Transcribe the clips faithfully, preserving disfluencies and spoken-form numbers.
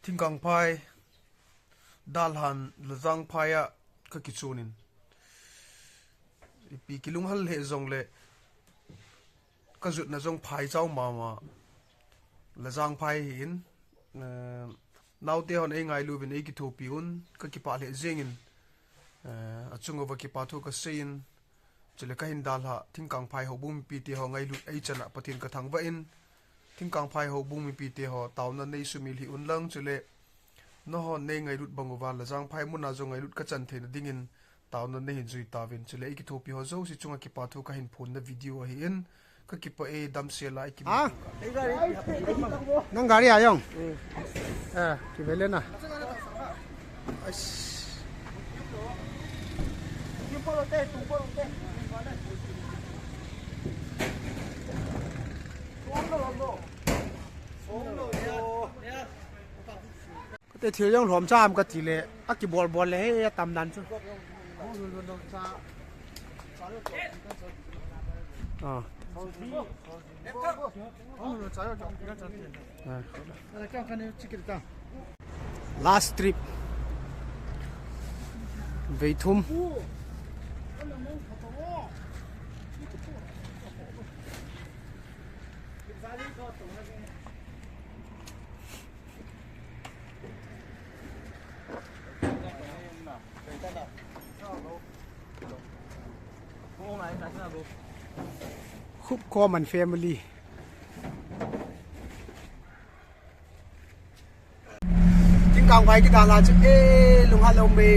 Thingkangphai, dalhan Lajangphai a ka kichun in. Ipi kilunghal lheh jongle, ka jutna jong phai chau mama. Lajangphai hi in, eh, naote hon ei ngailu uvin ei kithopi un, ka kipah lheh jeng in, eh, achung uva kipa thu ka sei in, chule ka hin dalha, Thingkangphai houbung mipite ho ngailut ei chan a Pathen ka thangvah in, Thingkangphai houbung mipite ho taona nei sumil hih un lang, chule nahon nei ngailut bang uva Lajangphai muna jong ngailut ka chan theina dingin taona nei hin jui tauvin, chule ei kithopi ho jouse chunga kipa thu ka hin phonna video ahi in, ka kipah e, damsel a i ki Ah. Nang gari ayong. Eh, kivele na. Kate thil jong lhom cha am kati le, a kibol bol le, hei, a tam dan chu. Ah. Ah. Last trip. Vei thum. Khup common family. Thingkangphai kidalha chu, eh, lungha lom e,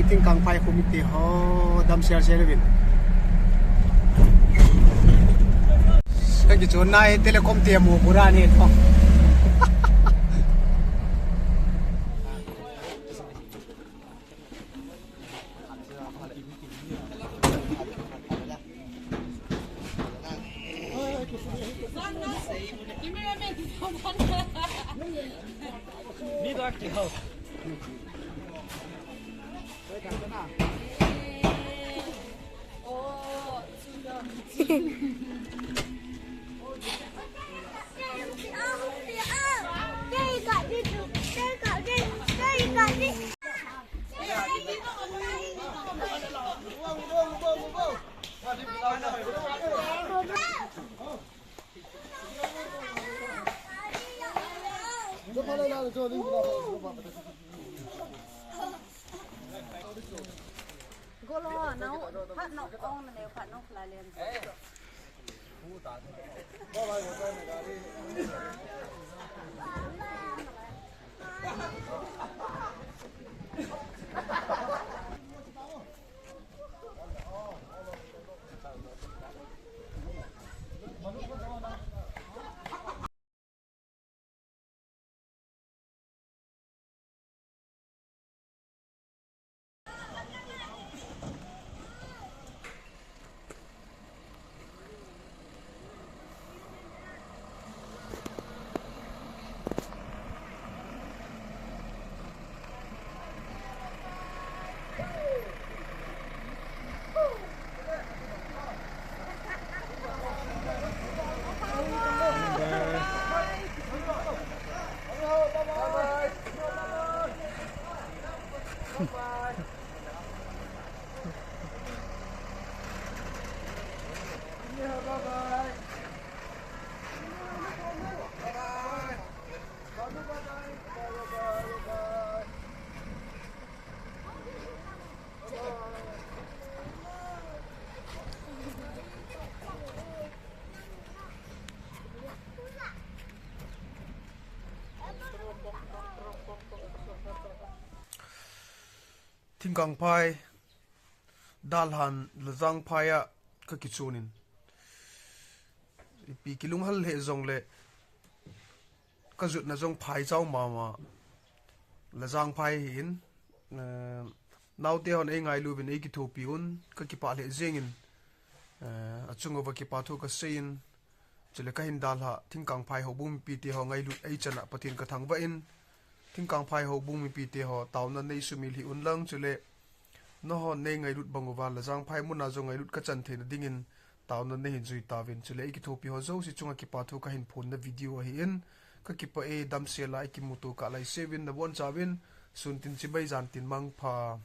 Thingkangphai khu mite ho, damsel sel uvin. Ka kichun nai, telecom te mu pura ni tho. Golo, nau, phat nok ong na neu, phat nok la len. Thingkangphai, dalhan Lajangphai a ka kichun in. Ipi kilunghal lheh jongle, ka jutna jong phai chau mama. Lajangphai hi in, eh, naote hon ei ngailu uvin ei kithopi un, ka kipah lheh jeng in, eh, achung uva kipa thu ka sei in, chule ka hin dalha, Thingkangphai houbung mipite ho ngailut ei chan a Pathen ka thangvah in, Thingkangphai houbung mipite ho taona nei sumil hih un lang, chule nahon nei ngailut bang uva Lajangphai muna jong ngailut ka chan theina dingin taona nei hin jui tauvin, chule ei kithopi ho jouse chunga kipa thu ka hin phonna video ahi in, Kakipah e, damsel a ikimuto kah lai seuvin nabonchauvin, sun tin chibai jan tin mangpha.